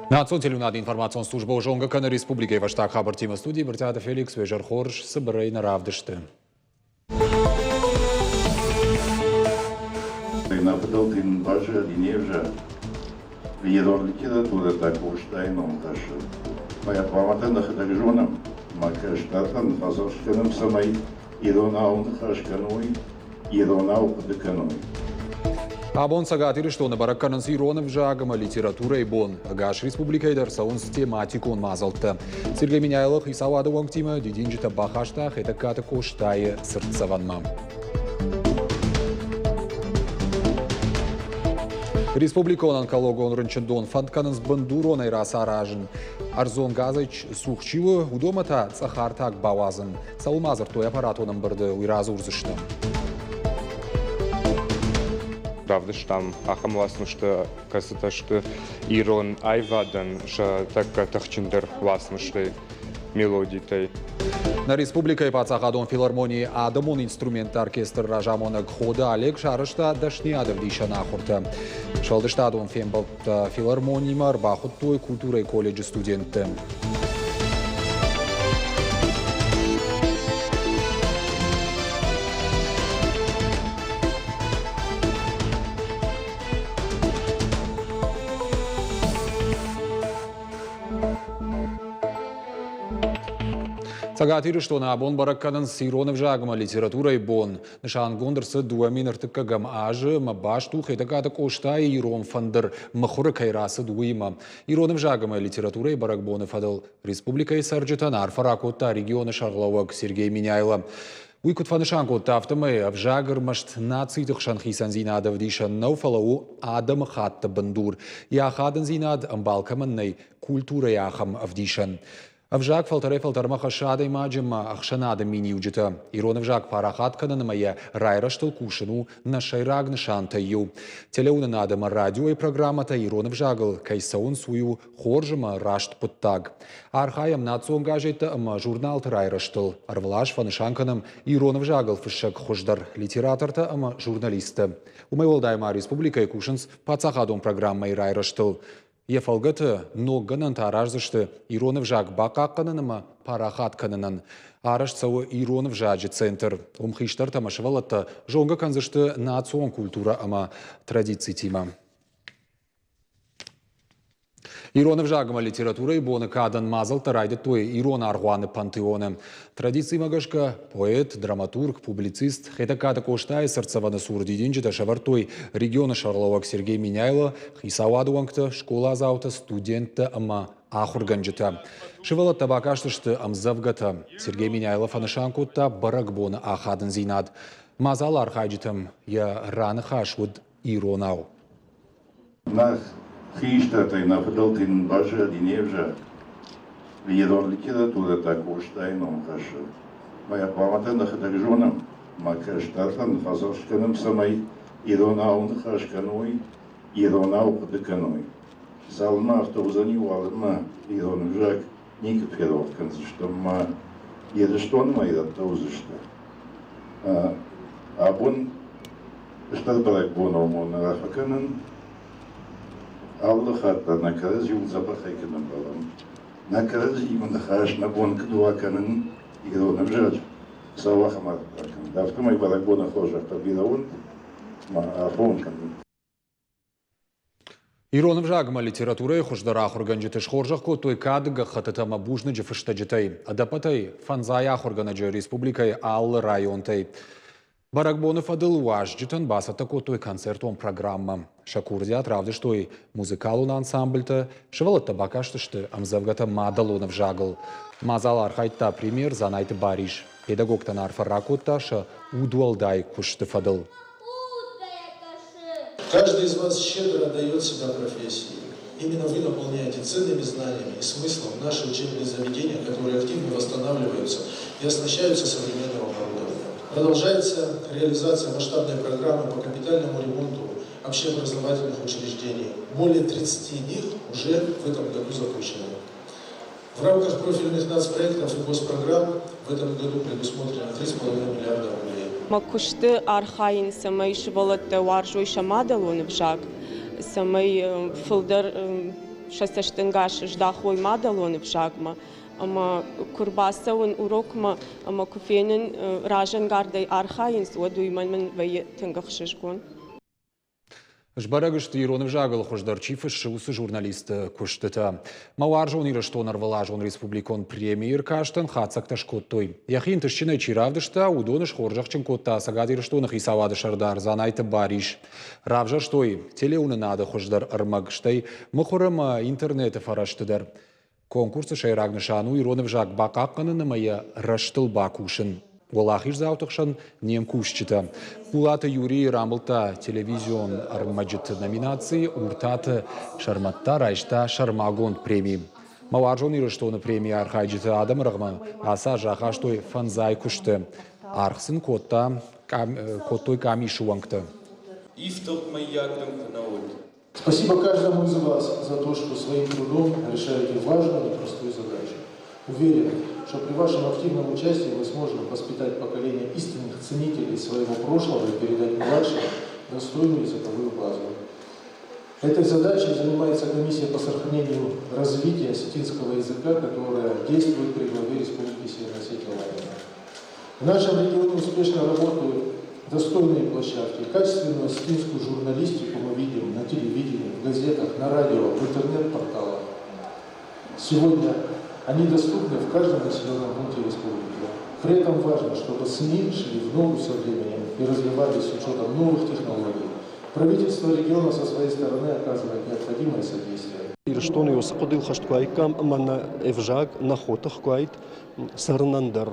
Национ телеуынады информацион службӕ зонгӕ кӕны республикӕйы фӕстаг хабӕрттимӕ. Студийы Брытъиаты Феликс уе зӕр хорз, цыбырӕй нӕ равдысты. Нӕ фыдӕлты нын баззади не взаг. Ирон литературӕ та Къостайы ном хӕссы. Мӕ хъуамӕ та нӕхӕдӕг зонӕм, мӕ кӕстӕртӕн фӕдзӕхст кӕнӕм, цӕмӕй иронау ныхас кӕной, иронау хъуыды кӕной. Абон Цӕгат Ирыстоны бӕрӕг кӕнынц ирон ӕвзаг ӕмӕ литературӕйы бон. Ӕгас республикӕйы дӕр цӕуынц тематикон мадзӕлттӕ. Сергей Меняйло хицауады уӕнгтимӕ дидинджытӕ бахаста Хетӕгкаты Къостайы цыртдзӕвӕнмӕ. Республикон онкологон рынчындон фӕнд кӕнынц бындуронӕй рацаразын. Ӕрдзон газӕй цух чи у, уыдонмӕ та цъӕхартаг бауадзын. Цӕуыл ма дзырдтой аппаратон ӕмбырды, уый радзурдзыстӕм. Равдыстам ахӕм уацмыстӕ, кӕцытӕ сты ирон аивадӕн сӕ тӕккӕ тыхджындӕр уацмыстӕй, мелодитӕй. Нӕ республикӕйы паддзахадон филармонийы адӕмон инструментты оркестры разамонӕг Ходы Олег сарӕзта дӕсныйад ӕвдисӕн ахуыртӕ. Сфӕлдыстадон фембӕлдтӕ филармонимӕ ӕрбахуыдтой культурӕйы колледжы студентты. Цӕгат Ирыстоны абон бӕрӕг кӕнынц ирон ӕвзаг ӕмӕ литературӕйы бон. Нысангонд ӕрцыд 2030 азы ӕмӕ баст у Хетӕгкаты Къостайы ирон фӕндыр мыхуыры кӕй рацыд, уыимӕ. Ирон ӕвзаг ӕмӕ литературӕйы бӕрӕгбоны фӕдыл республикӕйы цӕрджытӕн арфӕ ракодта регионы сӕргълӕууӕг Сергей Меняйло. Уый куыд фӕнысан кодта, афтӕмӕй ӕвзаг ӕрмӕст нациты хсӕн хицӕндзинад ӕвдисӕн нӕу, фӕлӕ у адӕмыхатты бындур. Йӕ ахадындзинад ӕмбал кӕмӕн нӕй, культурӕйы ахӕм ӕвдисӕн. Ӕвзаг фӕлтӕрӕй-фӕлтӕрмӕ хӕссы адӕймаджы ӕмӕ ӕхсӕнады миниуджытӕ. Ирон ӕвзаг парахат кӕнын ӕмӕ йӕ райрӕзтыл кусын у нӕ сӕйраг нысантӕй иу. Телеуынынад ӕмӕ радиойы программӕтӕ ирон ӕвзагыл кӕй цӕуынц, уый у хорз ӕмӕ раст хъуыддаг. Архайӕм национ газеттӕ ӕмӕ журналты райрӕзтыл. Ӕрвылаз фӕнысан кӕнӕм ирон ӕвзагыл фыссӕг хуыздӕр литератортӕ ӕмӕ журналисттӕ. Уымӕй уӕлдай ма республикӕйы кусынц паддзахадон программӕйы райрӕзтыл. Йӕ фӕлгӕты ног гӕнӕнтӕ араздзысты ирон ӕвзаг бахъахъхъӕнын ӕмӕ парахат кӕнынӕн. Арӕзт цӕуы ирон ӕвзаджы центр. Уым хистӕртӕ ӕмӕ сывӕллӕттӕ зонгӕ кӕндзысты национ культурӕ ӕмӕ традицитимӕ. Ирон ӕвзаг ӕмӕ литературӕйы боны кадӕн мадзӕлттӕ райдыдтой ирон аргъуаны пантеоны. Традицимӕ гӕсгӕ поэт, драматург, публицист Хетӕгкаты Къостайы цыртдзӕвӕны цур дидинджытӕ сӕвӕрдтой регионы сӕргълӕууӕг Сергей Меняйло, хицауады уӕнгтӕ, скъоладзаутӕ, студенттӕ ӕмӕ ахуыргӕнджытӕ. Сывӕллӕттӕ бакастысты ӕмдзӕвгӕтӕ. Сергей Меняйло фӕнысан кодта бӕрӕгбоны ахадындзинад. Мадзалы архайджытӕм йӕ раныхас уыд иронау. Мах хистӕртӕй нӕ фыдӕлтӕй нын баззади не взаг. Ирон литературӕ та Къостайы ном хӕссы. Мӕ хъуамӕ та нӕхӕдӕг зонӕм, мӕ кӕстӕртӕн фӕдзӕхст кӕнӕм, цӕмӕй иронау ныхас кӕной, иронау хъуыды кӕной. Цалынмӕ афтӕ уыдзӕни, уалынмӕ ирон ӕвзаг никуы ферох кӕндзыстӕм ӕмӕ Ирыстонмӕ ирӕттӕ уыдзысты. Абон стыр бӕрӕгбонон бон арфӕ кӕнын. Алы хатт дӕр нӕ кӕрӕдзиуыл дзӕбӕхӕй куыд ӕмбӕлӕм, нӕ кӕрӕдзиимӕ ныхас нӕ бон куыд уа кӕнын ирон ӕвзаджы, Хуыцау ахӕм арфӕ ракӕнӕд. Афтӕмӕй бӕрӕгбоны хорзӕхтӕ бирӕ уӕнт ӕмӕ арфӕ уын кӕнын. Ирон ӕвзаг ӕмӕ литературӕйы хуыздӕр ахуыргӕнджыты схорзӕх кодтой кады гӕххӕттытӕ ӕмӕ бузныджы фыстӕджытӕй. Ӕдӕппӕтӕй фӕндзай ахуыргӕнӕджы республикӕйы алы районтӕй. Бӕрӕгбоны фӕдыл уазджытӕн бацӕттӕ кодтой концертон программӕ. Сӕ курдиат равдыстой музыкалон ансамбльтӕ, сывӕллӕттӕ бакастысты ӕмдзӕвгӕтӕ мадӕлон ӕвзагыл. Мадзалы архайдта премьер Дзанайты Барис. Педагогтӕн арфӕ ракодта сӕ удуӕлдай куысты фӕдыл. Каждый из вас щедро отдает себя профессии. Именно вы наполняете ценными знаниями и смыслом наши учебные заведения, которые активно восстанавливаются и оснащаются современным оборудованием. Продолжается реализация масштабной программы по капитальному ремонту общеобразовательных учреждений. Более 30 них уже в этом году запущены. В рамках профильных нацпроектов и госпрограмм в этом году предусмотрено 3,5 миллиарда рублей. Мӕ куысты архайын, цӕмӕй сывӕллӕттӕ уарзой сӕ мадӕлон ӕвзаг, цӕмӕй фылдӕр сӕ цӕстӕнгас здахой мадӕлон ӕвзагмӕ. Ӕмӕ куы рбацӕуын урокмӕ ӕмӕ куы фенын разӕнгардӕй архайынц, уӕд уый мӕнмӕ вӕййы тынг ӕхсызгон. Сбӕрӕг сты, ирон ӕвзагыл хуыздӕр чи фыссы, уыцы журналистты куыстытӕ. Мӕ уарзон Ирыстон ӕрвылазон республикон премийы ӕркастӕн хатдзӕгтӕ скодтой. Йӕхи ӕнтыстджынӕй чи равдыста, уыдоны схорзӕхджын кодта Цӕгат Ирыстоны хицауады сӕрдар Дзанайты Барис. Равзӕрстой телеуынынады хуыздӕр ӕрмӕг, стӕй мыхуыр ӕмӕ интернеты фӕрӕзты дӕр. Конкурсы сӕйраг нысан у ирон ӕвзаг бахъахъхъӕнын ӕмӕ йӕ рӕзтыл бакусын. Уӕлахиздзауты хсӕн не мкусджытӕ. Кулаты Юрий рамбылдта телевизион ӕрмӕджыты номинацийы, Уртаты Сӕрмӕт та райста сӕрмагонд преми. Мӕ уарзон Ирыстоны премийы архайджыты адӕмы рӕгъмӕ ацы аз рахастой фӕндзай куысты. Аргъ сын кодта, кодтой къамисы уӕнгтӕ. Ифтыгъд мыййаг дын куы нӕ уыд. Спасибо каждому из вас за то, что своим трудом решаете важную и простую задачу. Уверен, что при вашем активном участии мы сможем воспитать поколение истинных ценителей своего прошлого и передать младшим достойную языковую базу. Этой задачей занимается комиссия по сохранению развития осетинского языка, которая действует при главе Республики Северная Осетия Алания. В нашем регионе успешно работают достойные площадки. Качественную осетинскую журналистику мы видим на телевидении, в газетах, на радио, в интернет-порталах. Сегодня они доступны в каждом населенном пункте республики. При этом важно, чтобы СМИ шли в ногу со временем и развивались с учетом новых технологий. Правительство региона со своей стороны оказывает необходимое содействие. Ирыстоны уыцы хъуыдыйыл хӕст куы уаиккам ӕмӕ нӕ ӕвзаг, нӕ хотых куы уаид цӕрынӕн дӕр,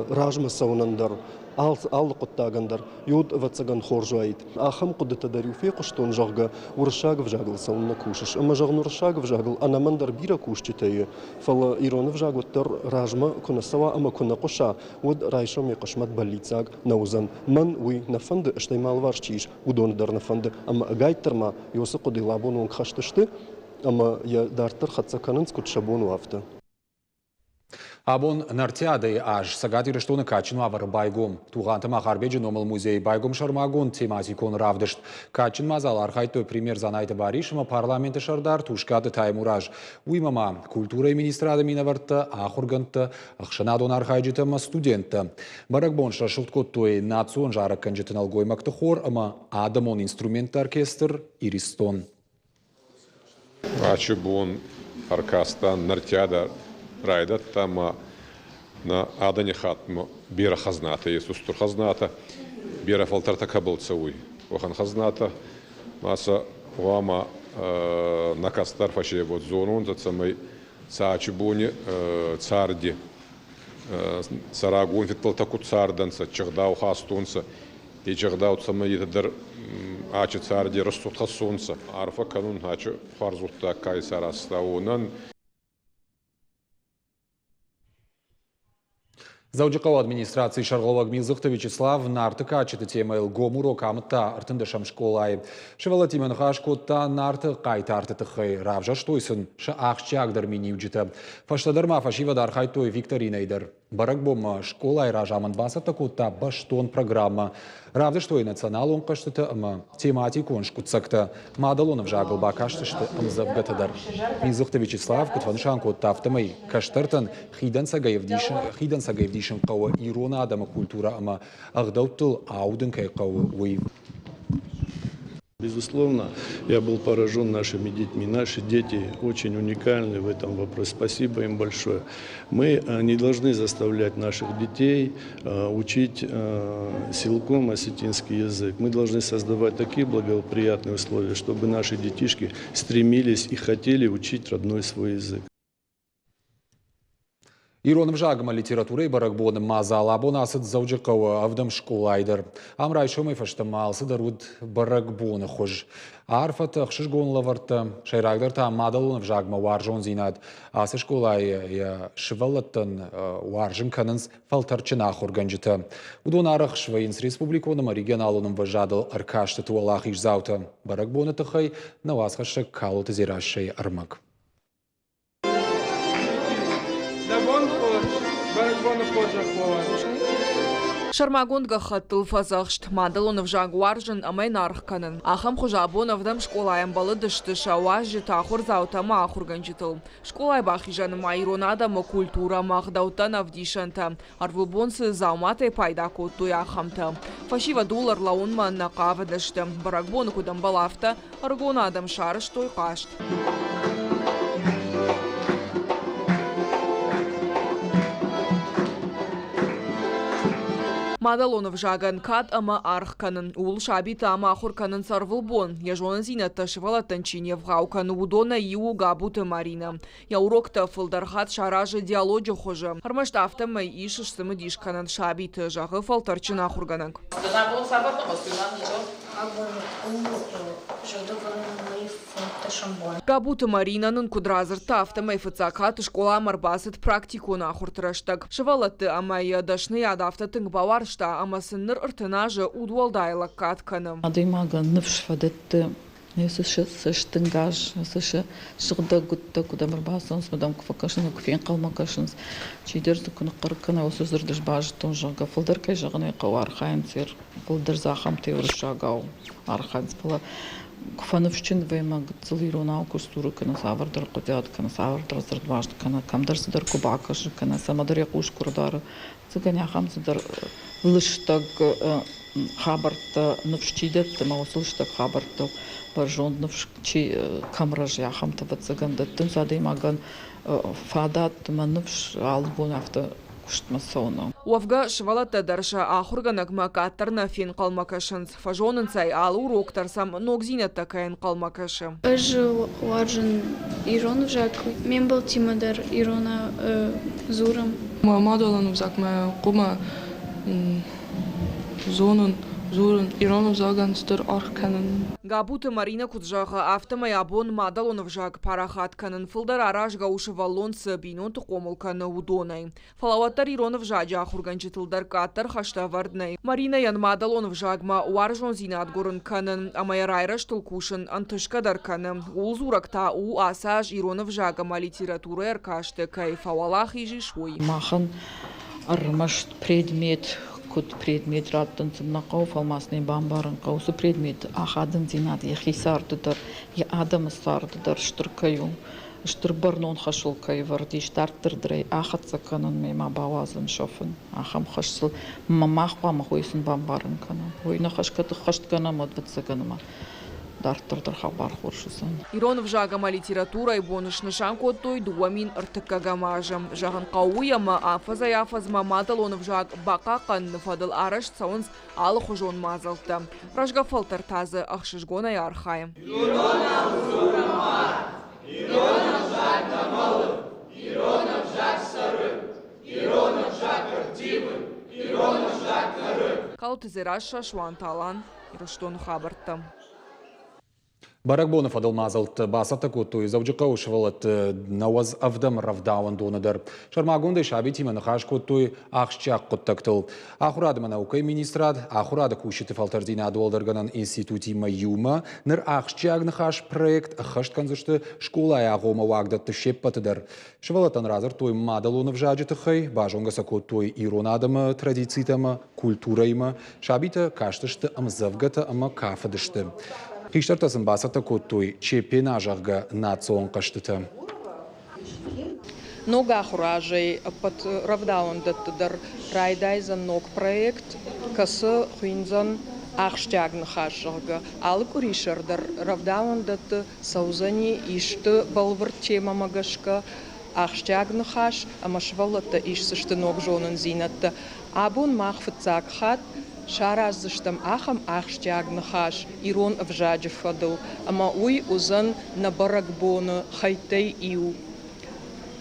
размӕ цӕуынӕн дӕр, алы хъуыддагӕн дӕр, уӕд, ӕвӕццӕгӕн, хорз уаид. Ахӕм хъуыдытӕ дӕр-иу фехъуыстон, зӕгъгӕ, уырыссаг ӕвзагыл цӕуыннӕ кусыс. Ӕмӕ, зӕгъын, уырыссаг ӕвзагыл ӕнӕмӕн дӕр бирӕ кусджытӕ и, фӕлӕ ирон ӕвзаг уӕддӕр размӕ куы нӕ цӕуа ӕмӕ куы нӕ хъуыса, уӕд райсом йӕ хъысмӕт бӕллиццаг нӕ уыдзӕн. Мӕн уый нӕ фӕнды, стӕй ма алыварс чи ис, уыдоны дӕр нӕ фӕнды. Ӕмӕ ӕгайтдӕр ма уыцы хъуыдыйыл абоны онг хӕст сты ӕмӕ йӕ дарддӕр хӕццӕ кӕнынц, куыд сӕ бон у, афтӕ. Абон Нартиадӕйы аз Цӕгат Ирыстоны кадджын уавӕры байгом. Тугъанты Махарбеджы номыл музейы байгом сӕрмагонд тематикон равдыст. Кадджын мадзалы архайдтой премьер Дзанайты Барис ӕмӕ парламенты сӕрдар Тускъаты Таймураз. Уыимӕ ма культурӕйы министрады минӕвӕрттӕ, ахуыргӕндтӕ, ӕхсӕнадон архайджытӕ ӕмӕ студенттӕ. Бӕрӕгбон срӕсугъд кодтой национ зарӕггӕнджыты нӕлгоймӕгты хор ӕмӕ адӕмон инструментты оркестр «Иристон». Ачы бон ӕркастан Нартиадӕ райдӕдта ӕма нӕ адӕнихаттмӕ берӕ хӕзнатӕ ес, устур хӕзнатӕ, берӕ фӕлтӕртӕ кӕбӕл цӕуй, уӕхӕн хӕзнатӕ. Ма сӕ гъӕуама нӕ кӕстӕр фӕсевӕд зононцӕ, цӕмӕй сӕ ачи бони царди сӕ рагон фидтӕлтӕ куд цардӕнцӕ, чигъдау хастонцӕ, ечи ӕгъдау цӕмӕй етӕ дӕр ачи царди рӕсугъд хӕссонцӕ. Арфӕ кӕнун ачи хуарз гъуддаг ка исаразта, уонӕн. Дзӕуджыхъӕуы администрацийы сӕргълӕууӕг Милдзыхты Вячеслав Нарты кадджыты темӕйыл гом урок амыдта ӕртындӕсӕм скъолайы. Сывӕллӕттимӕ ныхас кодта Нарты хъайтарты тыххӕй, равзӕрстой сын сӕ ахсджиагдӕр миниуджытӕ. Фӕстӕдӕр ма фӕсивӕд архайдтой викторинӕйы дӕр. Бӕрӕгбонмӕ скъолайы разамынд бацӕттӕ кодта бӕстон программӕ. Равдыстой националон хъӕзтытӕ ӕмӕ тематикон скъуыддзӕгтӕ. Мадӕлон ӕвзагыл бакастысты ӕмдзӕвгӕтӕ дӕр. Милдзыхты Вячеслав куыд фӕнысан кодта, афтӕмӕй кӕстӕртӕн хидӕнцӕгӕй ӕвдисын хъӕуы ирон адӕмы культурӕ ӕмӕ ӕгъдӕуттыл аудын кӕй хъӕуы, уый. Безусловно, я был поражен нашими детьми. Наши дети очень уникальны в этом вопросе. Спасибо им большое. Мы не должны заставлять наших детей учить силком осетинский язык. Мы должны создавать такие благоприятные условия, чтобы наши детишки стремились и хотели учить родной свой язык. Ирон ӕвзагмӕ литературӕйы бӕрӕгбоны мадзал абон ацыд Дзӕуджыхъӕуы ӕвдӕм скъолайы дӕр. Ам райсомӕй фӕстӕмӕ алцыдӕр уыд бӕрӕгбоны хуыз. Арфӕтӕ, ӕхсызгон лӕвӕрттӕ, сӕйрагдӕр та мадӕлон ӕвзагмӕ уарзондзинад. Ацы скъолайы йӕ сывӕллӕттӕн уарзын кӕнынц фӕлтӕрдджын ахуыргӕнджытӕ. Уыдон арӕх свӕййынц республикон ӕмӕ регионалон ӕмвӕзадыл ӕркастыты уӕлахиздзаутӕ. Бӕрӕгбоны тыххӕй нӕ уацхӕссӕг Калоты Дзерассӕйы ӕрмӕг. Дӕ бон хорз, бӕрӕгбоны хорзӕх уӕд! Сӕрмагонд гӕххӕттыл фӕдзӕхст мадӕлон ӕвзаг уарзын ӕмӕ йын аргъ кӕнын. Ахӕм хуызы абон ӕвдӕм скъолайы ӕмбӕлыдысты сӕ уазджытӕ, ахуырдзаутӕ ӕмӕ ахуыргӕнджытыл. Скъолайы бахизӕны ма ирон адӕмы культурӕ ӕмӕ ӕгъдӕуттӕн ӕвдисӕнтӕ, ӕрвылбон цы дзауматӕй пайда кодтой, ахӕмтӕ. Фӕсивӕд ууыл ӕрлӕууынмӕ нӕ хъавыдысты. Бӕрӕгбоны куыд ӕмбӕлы, афтӕ ӕрыгон адӕм сарӕзтой хъазт. Мадӕлон ӕвзагӕн кад ӕмӕ аргъ кӕнын, ууыл сабитӕ ам ахуыр кӕнынц ӕрвылбон. Йӕ зонындзинӕдтӕ сывӕллӕттӕн чи не вгъау кӕны, уыдонӕй иу у Габуты Маринӕ. Йӕ уроктӕ фылдӕр хатт саразы диалоджы хуызы. Ӕрмӕст афтӕмӕй ис сцымыдис кӕнӕн сабиты, зӕгъы фӕлтӕрдджын ахуыргӕнӕг. Габуты Маринӕ нын куыд радзырдта, афтӕмӕй фыццаг хатт скъоламӕ ӕрбацыд практикон ахуырты рӕстӕг. Сывӕллӕтты ӕмӕ йӕ дӕсныйад афтӕ тынг бауарзта, ӕмӕ сын ныр 30 азы удуӕлдай лӕггад кӕны. Адӕймагӕн ныфс фӕдӕтты Цы цӕстӕнгас, цы сыгъдӕг удтӕ куыд ӕм ӕрбацӕуынц, уӕд ӕм куы фӕкӕсынц, куы фенхъӕлмӕ кӕсынц, чидӕр дзы куы ныхъхъӕр кӕна, уыцы дзырд ӕз базыдтон, зӕгъгӕ, фылдӕр кӕй зӕгъын ӕй хъӕуы, архайынц фылдӕр дзы ахӕмтӕй уырыссагау архайынц, фӕлӕ куы фӕныфсджын вӕййӕм гыццыл иронау куы сдзуры кӕнӕ цавӕрдӕр хъуыдиад, кӕнӕ цавӕрдӕр дзырдбаст, кӕнӕ кӕмдӕр цыдӕр куы бакӕсы, кӕнӕ цӕмӕдӕр йӕ хъус куы рдары, Цыган ахӕм цыдӕр лыстӕг хабӕрттӕ ныфс чи дӕтты ӕмӕ уыцы лыстӕг хабӕрттыл бӕрзонд ныфс чи кӕм рӕзы, ахӕмтӕ, ӕвӕццӕгӕн, дӕттынц адӕймагӕн фадат ӕмӕ ныфс алы бон афтӕ куыстмӕ цӕуыны. Уӕвгӕ, сывӕллӕттӕ дӕр сӕ ахуыргӕнӕгмӕ къаддӕр нӕ фенхъӕлмӕ кӕсынц. Фӕзонынц ӕй, алы урок дӕр сӕм ногдзинӕдтӕ кӕй ӕнхъӕлмӕ кӕсы. Ӕз уарзын ирон ӕвзаг, ме мбӕлттимӕ дӕр ирон дзурӕм. Мӕ мадӕлон ӕвзагмӕ хъуамӕ зонын, дзурын, ирон ӕвзагӕн стыр аргъ кӕнын. Габуты Маринӕ куыд зӕгъы, афтӕмӕй абон мадӕлон ӕвзаг парахат кӕнын фылдӕр аразгӕ у сывӕллон цы бинонты хъомыл кӕны, уыдонӕй. Фӕлӕ уӕддӕр ирон ӕвзаджы ахуыргӕнджытыл дӕр къаддӕр хӕстӕ ӕвӕрд нӕй. Маринӕйӕн мадӕлон ӕвзагмӕ уарзондзинад гуырын кӕнын ӕмӕ йӕ райрӕзтыл кусын ӕнтысгӕ дӕр кӕны. Ууыл дзурӕг та у, ацы аз ирон ӕвзаг ӕмӕ литературӕйы ӕркасты кӕй фӕуӕлахиз ис, уый. Махӕн ӕрмӕст предмет куыд предмет раттын сын нӕ хъӕуы, фӕлӕ ма сын ӕй бамбарын хъӕуы, уыцы предметы ахадындзинад йӕхи царды дӕр, йӕ адӕмы царды дӕр стыр кӕй у. Стыр бӕрнон хӕсыл кӕй ӕвӕрд ис дарддӕр дӕр ӕй ахӕццӕ кӕнынмӕ ма бауадзын сӕфын, ахӕм хӕс сыл ма мах хъуамӕ хойы сын бамбарын кӕнӕм. Уый нӕ хӕс кӕд ӕххӕст кӕнӕм, уӕд ӕвӕццӕгӕн ӕмӕ дарддӕр дӕр хабар хорз уыдзӕн. Ирон ӕвзаг ӕмӕ литературӕйы бон снысан кодтой 2003 азы. Зӕгъын хъӕуы уый, ӕмӕ афӕдзӕй-афӕдзмӕ мадӕлон ӕвзаг бахъахъхъӕныны фӕдыл арӕзт цӕуынц алыхуызон мадзӕлттӕ. Рӕзгӕ фӕлтӕр та дзы ӕхсызгонӕй архайы. Иронау дзурӕм мах, ирон ӕвзаг нӕ мӕлы, ирон ӕвзаг цӕры, ирон ӕвзаг ӕрттивы, ирон ӕвзаг нӕры. Калоты Дзерассӕ, Суанты Алан, Ирыстоны хабӕрттӕ. Бӕрӕгбоны фӕдыл мадзӕлттӕ бацӕттӕ кодтой Дзӕуджыхъӕуы сывӕллӕтты 97 рӕвдауӕндоны дӕр. Сӕрмагондӕй сабитимӕ ныхас кодтой ахсджиаг хъуыддӕгтыл. Ахуырад ӕмӕ наукӕйы министрад, ахуырады кусджыты фӕлтӕрдзинад уӕлдӕргӕнӕн институтимӕ иумӕ ныр ахсджиаг ныхас проект ӕххӕст кӕндзысты скъолайы агъоммӕ уагдӕтты се ппӕты дӕр. Сывӕллӕттӕн радзырдтой мадӕлон ӕвзаджы тыххӕй, базонгӕ сӕ кодтой ирон адӕмы традицитӕ ӕмӕ культурӕимӕ. Сабитӕ кастысты ӕмдзӕвгӕтӕ ӕмӕ кафыдысты. Хистӕртӕ сын бацӕттӕ кодтой Чепена, зӕгъгӕ, национ хъӕзтытӕ. Ног ахуыры азӕй ӕппӕт рӕвдауӕндӕтты дӕр райдайдзӕн ног проект, кӕцы хуиндзӕн «Ахсджиаг ныхас», зӕгъгӕ. Алы къуырисӕр дӕр рӕвдауӕндӕтты цӕудзӕни исты бӕлвырд темӕмӕ гӕсгӕ ахсджиаг ныхас ӕмӕ сывӕллӕттӕ исдзысты ног зонындзинӕдтӕ. Абон мах фыццаг хатт сараздзыстӕм ахӕм ахсджиаг ныхас ирон ӕвзаджы фӕдыл, ӕмӕ уый уыдзӕн нӕ бӕрӕгбоны хӕйттӕй иу.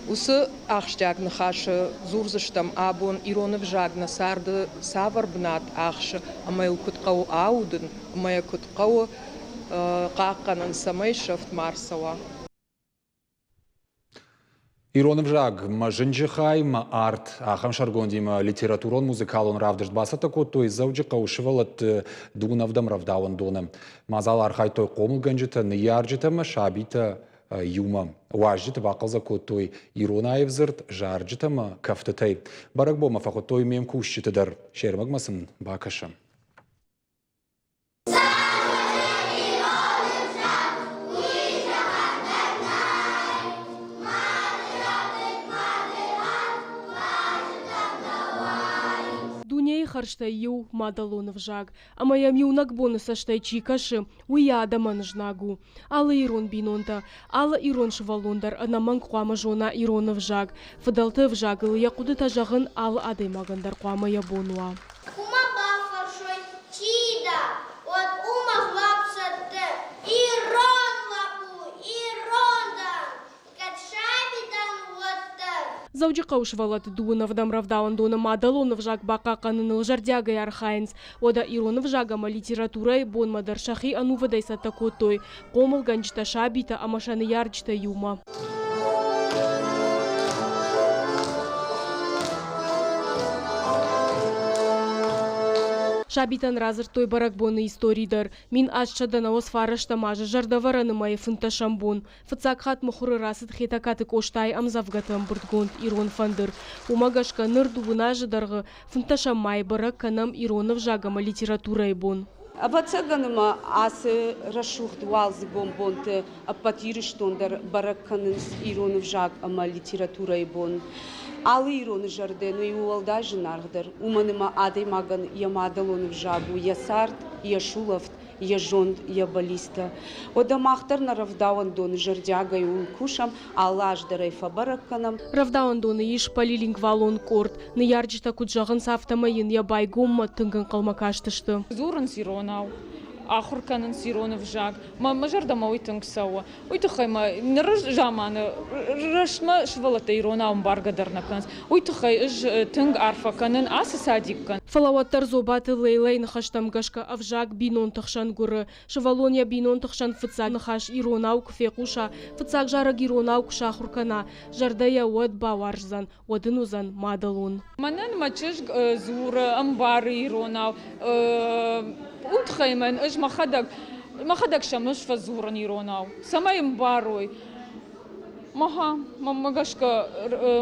Уыцы ахсджиаг ныхасы дзурдзыстӕм абон ирон ӕвзаг нӕ царды цавӕр бынат ахсы ӕмӕ йыл куыд хъӕуы аудын ӕмӕ йӕ куыд хъӕуы хъахъхъӕнын, цӕмӕй сӕфт ма рцӕуа. Ирон ӕвзаг мӕ зынджы хай, мӕ арт. Ахӕм сӕргондимӕ литературон-музыкалон равдыст бацӕттӕ кодтой Дзӕуджыхъӕуы сывӕллӕтты дыууын ӕвдӕм рӕвдауӕндоны. Мадзалы архайдтой хъомылгӕнджытӕ, ныййарджытӕ ӕмӕ сабитӕ. иумӕ. Уазджыты бахъӕлдзӕг кодтой ирон аив дзырд, зарджытӕ ӕмӕ кӕфтытӕй. Бӕрӕгбонмӕ фӕхуыдтой ме мкусджыты дӕр. Се рмӕгмӕ сын бакӕсӕм. Дунейы хӕрзтӕй иу мадӕлон ӕвзаг, ӕмӕ йӕм иунӕг боны цӕстӕй чи кӕсы, уый йӕ адӕмӕн знаг у. Алы ирон бинонтӕ, алы ирон сывӕллон дӕр ӕнӕмӕнг хъуамӕ зона ирон ӕвзаг. Фыдӕлты ӕвзагыл йӕ хъуыдытӕ зӕгъын алы адӕймагӕн дӕр хъуамӕ йӕ бон уа. Куы бафӕрсой, чи дӕ, уӕд уымӕ дзуапп цӕттӕ: Ирон лӕппу, ирон дӕн, кӕд саби дӕн, уӕддӕр. Дзӕуджыхъӕуы сывӕллӕтты дыууын ӕвдӕм рӕвдауӕндоны мадӕлон ӕвзаг бахъахъхъӕныныл зӕрдиагӕй архайынц. Уӕдӕ ирон ӕвзаг ӕмӕ литературӕйы бонмӕ дӕр сӕхи ӕнувыдӕй цӕттӕ кодтой хъомылгӕнджытӕ, сабитӕ ӕмӕ сӕ ныййарджытӕ иумӕ. Сабитӕн радзырдтой бӕрӕгбоны истори дӕр. 1899 азы зӕрдӕвӕрӕны мӕйы фынддӕсӕм бон фыццаг хатт мыхуыры рацыд Хетӕгкаты Къостайы ӕмдзӕвгӕты ӕмбырдгонд «Ирон фӕндыр». Уымӕ гӕсгӕ ныр дыууын азы дӕргъы фынддӕсӕм мӕйы бӕрӕг кӕнӕм ирон ӕвзаг ӕмӕ литературӕйы бон. Ӕвӕццӕгӕн ӕмӕ ацы рӕсугъд уалдзыгон бонты ӕппӕт Ирыстон дӕр бӕрӕг кӕнынц ирон ӕвзаг ӕмӕ литературӕйы бон. Алы ироны зӕрдӕн уый у уӕлдай зынаргъдӕр, уымӕн ӕмӕ адӕймагӕн йӕ мадӕлон ӕвзаг у йӕ цард, йӕ сулӕфт, йӕ зонд, йӕ бӕллицтӕ. Уӕдӕ мах дӕр нӕ рӕвдауӕндоны зӕрдиагӕй ууыл кусӕм, алы аз дӕр ӕй фӕбӕрӕг кӕнӕм. Рӕвдауӕндоны ис полилингвалон къорд. Ныййарджытӕ куыд зӕгъынц, афтӕмӕй йын йӕ байгоммӕ тынг ӕнхъӕлмӕ кастысты. Дзурынц иронау, ахуыр кӕнынц ирон ӕвзаг. Мӕ зӕрдӕмӕ уый тынг цӕуы. Уый тыххӕй мӕ ныры заманы рӕстмӕ сывӕллӕттӕ иронау ӕмбаргӕ дӕр нӕ кӕнынц. Уый тыххӕй ӕз тынг арфӕ кӕнын ацы садиккӕн. Фӕлӕ уӕддӕр Зобаты Лейлӕйы ныхӕстӕм гӕсгӕ ӕвзаг бинонты хсӕн гуыры. Сывӕллон йӕ бинонты хсӕн фыццаг ныхас иронау куы фехъуса, фыццаг зарӕг иронау куы сахуыр кӕна, зӕрдӕ йӕ уӕд бауарздзӕн, уӕд ын уыдзӕн мадӕлон. Мӕнӕн мӕ чызг дзуры, ӕмбары иронау. Уый тыххӕй мӕн ӕз мӕхӕдӕг мӕхӕдӕг сӕм ӕз фӕдзурын иронау, цӕмӕй ӕмбарой. Маха, мӕнмӕ гӕсгӕ,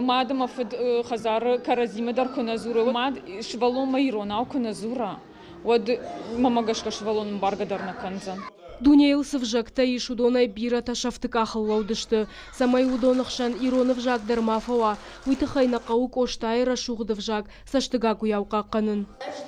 мад ӕмӕ фыд хӕдзары кӕрӕдзимӕ дӕр куы нӕ дзурой, мад сывӕллонмӕ иронау куы нӕ дзура, уӕд мӕнмӕ гӕсгӕ сывӕллон ӕмбаргӕ дӕр нӕ кӕндзӕн. Дунейыл цы взӕгтӕ ис, уыдонӕй бирӕтӕ сӕфты къахыл лӕуд сты. Цӕмӕй уыдоны хсӕн ирон ӕвзаг дӕр ма фӕуа, уый тыххӕй нӕ хъӕуы Къостайы рӕсугъд ӕвзаг цӕстыгагуыйау хъахъхъӕнын. Ӕз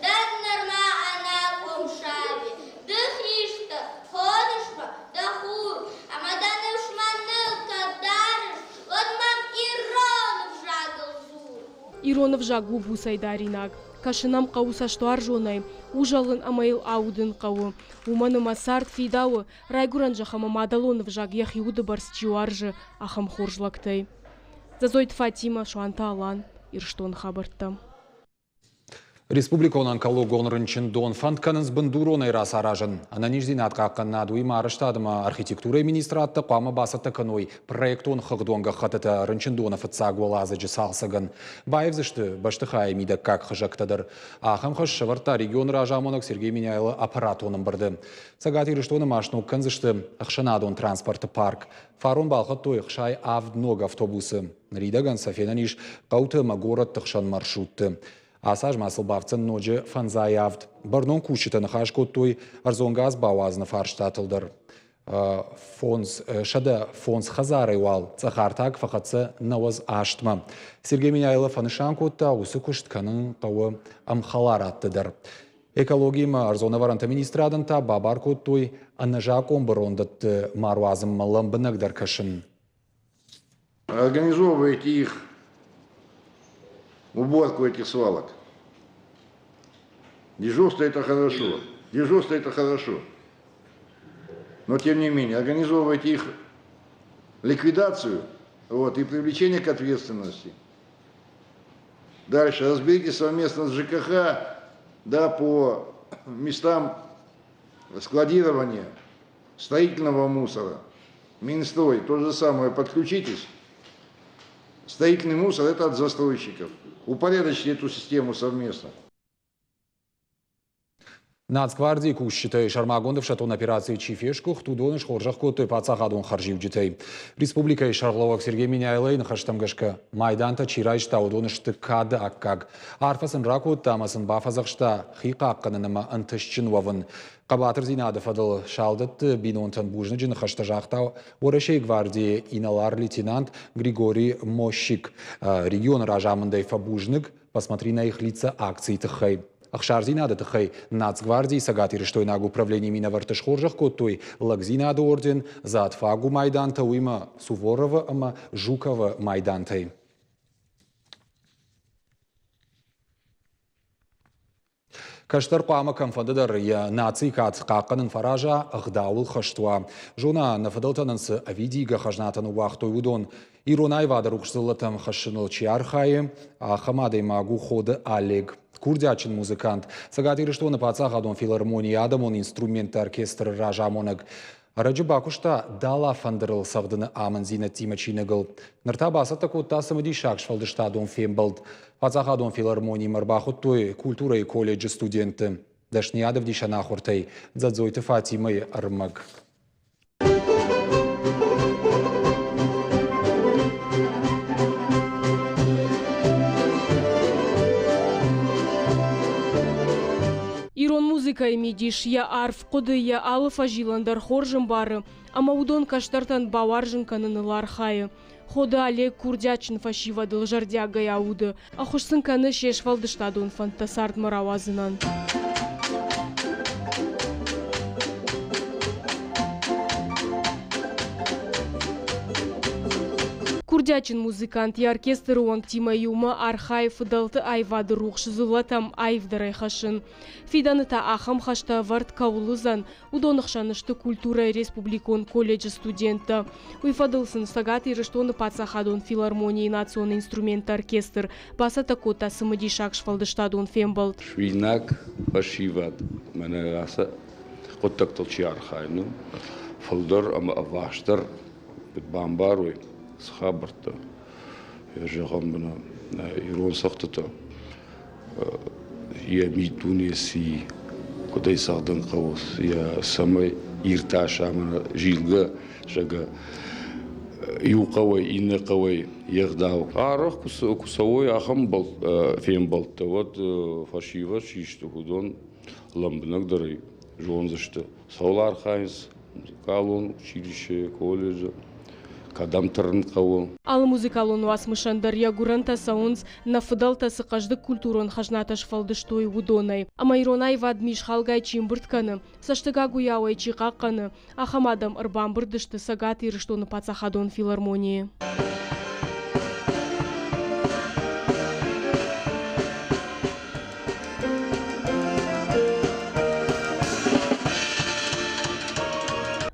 нырма ӕнахъом саби, ды хистӕр, хоныс мӕ, дӕ хур, ӕмӕ дӕ ныфс мӕныл кӕд дарыс, уӕд мӕм ирон ӕвзагыл дзур. Ирон ӕвзаг у буцӕй даринаг. Кӕсын ӕм хъӕуы цӕстуарзонӕй, узӕлын ӕмӕ йыл аудын хъӕуы. Уымӕн ӕмӕ цард фидауы, райгуырӕн зӕхх ӕмӕ мадӕлон ӕвзаг йӕхи уды бӕрц чи уарзы, ахӕм хорз лӕгтӕй. Дзӕдзойты Фатимӕ, Суанты Алан, Ирыстоны хабӕрттӕ. Республикон онкологон рынчындон фӕнд кӕнынц бындуронӕй рацаразын. Ӕнӕниздзинад хъахъхъӕнынад уыимӕ арӕзтад ӕмӕ архитектурӕйы министрадтӕ хъуамӕ бацӕттӕ кӕной проектон хыгъдон гӕххӕттытӕ рынчындоны фыццаг уӕладзыджы цалцӕгӕн. Баивдзысты бӕстыхайы мидӕггаг хызӕгтӕ дӕр. Ахӕм хӕс сӕвӕрдта регионы разамонӕг Сергей Меняйло аппаратон ӕмбырды. Цӕгат Ирыстоны ма сног кӕндзысты ӕхсӕнадон транспорты парк. Фарон балхӕдтой 67 ног автобусы. Ныридӕгӕн сӕ фенӕн ис хъӕуты ӕмӕ горӕтты хсӕн маршрутты. Ацы аз ма сыл бафтдзӕн ноджы фӕндзай авд. Бӕрнон кусджытӕ ныхас кодтой ӕрдзон газ бауадзыны фарстатыл дӕр. 105 хӕдзарӕй уал цъӕхартаг фӕхӕццӕ 98-мӕ. Сергей Меняйло фӕнысан кодта, уыцы куыст кӕнын хъӕуы ӕмхӕларадты дӕр. Экологиимӕ ӕрдзон ӕвӕрӕнты министрадӕн та бабар кодтой ӕнӕзакъон бырондӕтты ма руадзынмӕ лӕмбынӕгдӕр кӕсын. Организовывайте их уборку этих свалок. Дежурство это хорошо, дежурство это хорошо. Но тем не менее, организовывайте их ликвидацию вот, и привлечение к ответственности. Дальше разберитесь совместно с ЖКХ да, по местам складирования строительного мусора. Минстрой, то же самое, подключитесь. Строительный мусор – это от застройщиков. Упорядочьте эту систему совместно. Нацгвардийы кусджытӕй сӕрмагонд ӕфсӕддон операцийы чи фесгуыхт, уыдоны схорзӕх кодтой паддзахадон хӕрзиуджытӕй. Республикӕйы сӕргълӕууӕг Сергей Меняйлойы ныхӕстӕм гӕсгӕ, майдантӕ чи райста, уыдон сты кады аккаг. Арфӕ сын ракодта ӕмӕ сын бафӕдзӕхста хи хъахъхъӕнын ӕмӕ ӕнтыстджын уӕвын. Хъӕбатырдзинады фӕдыл салдӕтты бинонтӕн бузныджы ныхӕстӕ загъта Уӕрӕсейы гвардийы инӕлар-лейтенант Григорий Мощик. Регионы разамындӕй фӕбузныг «Посмотри на их лица» акцийы тыххӕй. Ӕхсардзинады тыххӕй Нацгвардийы цӕгатирыстойнаг управленийы минӕвӕртты схорзӕх кодтой Лӕгдзинады орден, За отвагу майдантӕ, уыимӕ Суворовы ӕмӕ Жуковы майдантӕй. Кӕстӕр хъуамӕ кӕмфӕнды дӕр йӕ нацийы кад хъахъхъӕнын фӕраза, ӕгъдауыл хӕст уа. Зона, нӕ фыдӕлтӕ нын цы ӕвидийгӕ хӕзнатӕ ныууагътой, уыдон. Ирон аивады рухс дзыллӕтӕм хӕссыныл чи архайы, ахӕм адӕймаг у Ходы Олег. Курдиатджын музыкант, Цӕгат Ирыстоны паддзахадон филармонийы адӕмон инструментты оркестры разамонӕг. Ӕрӕджы бакуыста дала фӕндырыл цӕгъдыны амындзинӕдтимӕ чиныгыл. Ныр та бацӕттӕ кодта цымыдисаг сфӕлдыстадон фембӕлд. Паддзахадон филармонимӕ ӕрбахуыдтой культурӕйы колледжы студентты. Дӕсныйад ӕвдисӕн ахуыртӕй Дзӕдзойты Фатимӕйы ӕрмӕг. Ирон музыкӕйы мидис, йӕ арф хъуыды, йӕ алы фӕзилӕн дӕр хорз ӕмбары ӕмӕ уыдон кӕстӕртӕн бауарзын кӕныныл архайы. Ходы Олег курдиатджын фӕсивӕдыл зӕрдиагӕй ауды, ӕххуыс сын кӕны се сфӕлдыстадон фӕндтӕ цардмӕ рауадзынӕн. Курдиатджын музыкант йӕ оркестры уӕнгтимӕ иумӕ архайы фыдӕлты аивады рухс дзыллӕтӕм аивдӕрӕй хӕссын. Фидӕны та ахӕм хӕстӕ ӕвӕрд кӕуыл уыдзӕн, уыдоны хсӕн сты культурӕйы республикон колледжы студенттӕ. Уый фӕдыл сын Цӕгат Ирыстоны паддзахадон филармонийы национ инструментты оркестр бацӕттӕ кодта цымыдисаг сфӕлдыстадон фембӕлд. Суинаг фӕсивӕд мӕнӕ ацы хъуыддӕгтыл чи архайы, ну, фылдӕр ӕмӕ ӕввахсдӕр бамбарой цы хабӕрттӕ, зӕгъӕм, ирон цӕгъдтытӕ йӕ миддуне ци, куыд ӕй цӕгъдын хъӕуы, йӕ цӕмӕй иртаса ӕмӕ зилгӕ, зӕгъгӕ, иу хъӕуӕй иннӕ хъӕуӕй йе гъдау. Арӕх куы цӕуой ахӕм фембӕлдтӕ, уӕд фӕсивӕд систы, уыдон лӕмбынӕгдӕрӕй зондзысты, цӕуыл архайынц музыкалон училищейы, колледжы, кӕдӕм тырнын хъӕуы. Алы музыкалон уацмысӕн дӕр йӕ гуырӕнтӕ цӕуынц, нӕ фыдӕлтӕ цы хъӕздыг культурон хӕзнатӕ сфӕлдыстой, уыдонӕй. Ӕмӕ ирон аивад мисхалгай чи ӕмбырд кӕны, цӕстыгагуыйау ӕй чи хъахъхъӕны, ахӕм адӕм ӕрбамбырд сты Цӕгат Ирыстоны паддзахадон филармонийы.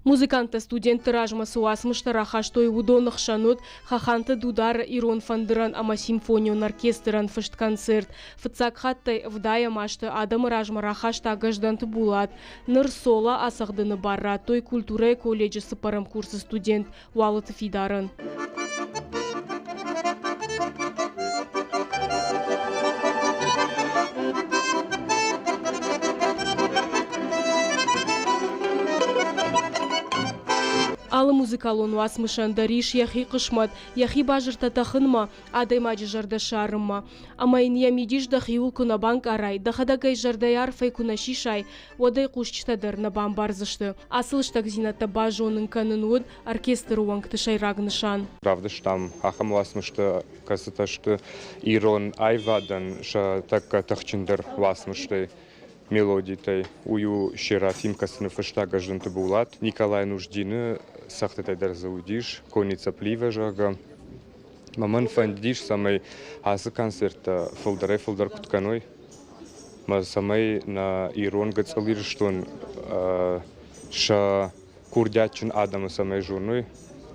Музыканттӕ студентты размӕ цы уацмыстӕ рахастой, уыдоны хсӕн уыд Хаханты Дудары ирон фӕндырӕн ӕмӕ симфонион оркестрӕн фыст концерт. Фыццаг хаттӕй ӕвдайӕм азты адӕмы размӕ рахаста Гӕздӕнты Булат. Ныр соло ацӕгъдыны бар радтой культурӕйы колледжы цыппӕрӕм курсы студент Уалыты Фидарӕн. Алы музыкалон уацмысӕн дӕр ис йӕхи хъысмӕт, йӕхи базыртӕ тӕхынмӕ, адӕймаджы зӕрдӕ ссарынмӕ. Ӕмӕ йын йӕ мидис дӕхиуыл куы нӕ банкъарай, дӕхӕдӕг ӕй зӕрдӕйы арфӕй куы нӕ сисай, уӕд ӕй хъусджытӕ дӕр нӕ бамбардзысты. Ацы лыстӕгдзинӕдтӕ базонын кӕнын уыд оркестры уӕнгты сӕйраг нысан. Равдыстам ахӕм уацмыстӕ, кӕцытӕ сты ирон аивадӕн сӕ тӕккӕ тыхджындӕр уацмыстӕй, мелодитӕй. Уый у Серафим, кӕцы ныффыста Гӕздӕнты Булат. Николай Нуждины цӕгъдтытӕ дӕр дзы уыдис, Кони Цаплива, зӕгъгӕ. Мӕн фӕндыдис, цӕмӕй ацы концерттӕ фылдӕрӕй-фылдӕр куыд кӕной, ӕмӕ цӕмӕй нӕ ирон гыццыл Ирыстон сӕ курдиатджын адӕмы цӕмӕй зоной,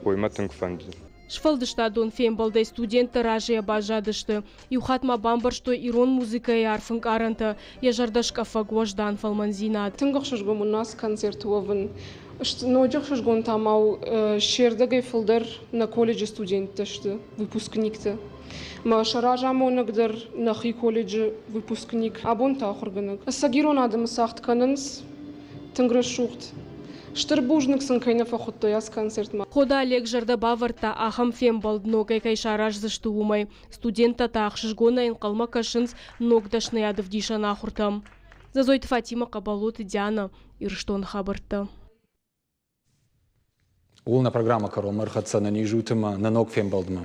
уый мӕ тынг фӕнды. Сфӕлдыстадон фембӕлдӕй студенттӕ разыйӕ баззадысты. Иу хатт ма бамбӕрстой ирон музыкӕйы арф ӕнкъарӕнтӕ, йӕ зӕрдӕскъӕфӕг уӕздан фӕлмӕндзинад. Тынг ӕхсызгон мын ацы концерты уӕвын. Ноджы ӕхсызгон та ма у, се рдӕгӕй фылдӕр нӕ колледжы студенттӕ сты, выпускниктӕ. Мӕ сӕ разамонӕг дӕр нӕхи колледжы выпускник, абон та ахуыргӕнӕг. Ӕцӕг ирон адӕмы цагъд кӕнынц тынг рӕсугъд. Стыр бузныг сын кӕй нӕ фӕхуыдтой ацы концертмӕ. Ходы Олег зӕрдӕ бавӕрдта, ахӕм фембӕлд ногӕй кӕй сараздзысты, уымӕй. Студенттӕ та ӕхсызгонӕй ӕнхъӕлмӕ кӕсынц ног дӕсныйады ӕвдисӕн ахуыртӕм. Зӕзойты Фатимӕ, Хъӕбӕлоты Диана, Ирыстоны хабӕрттӕ. Ууыл нӕ программӕ кӕронмӕ ӕрхӕццӕ нӕ низ ут ӕмӕ нӕ ног фембӕлдмӕ.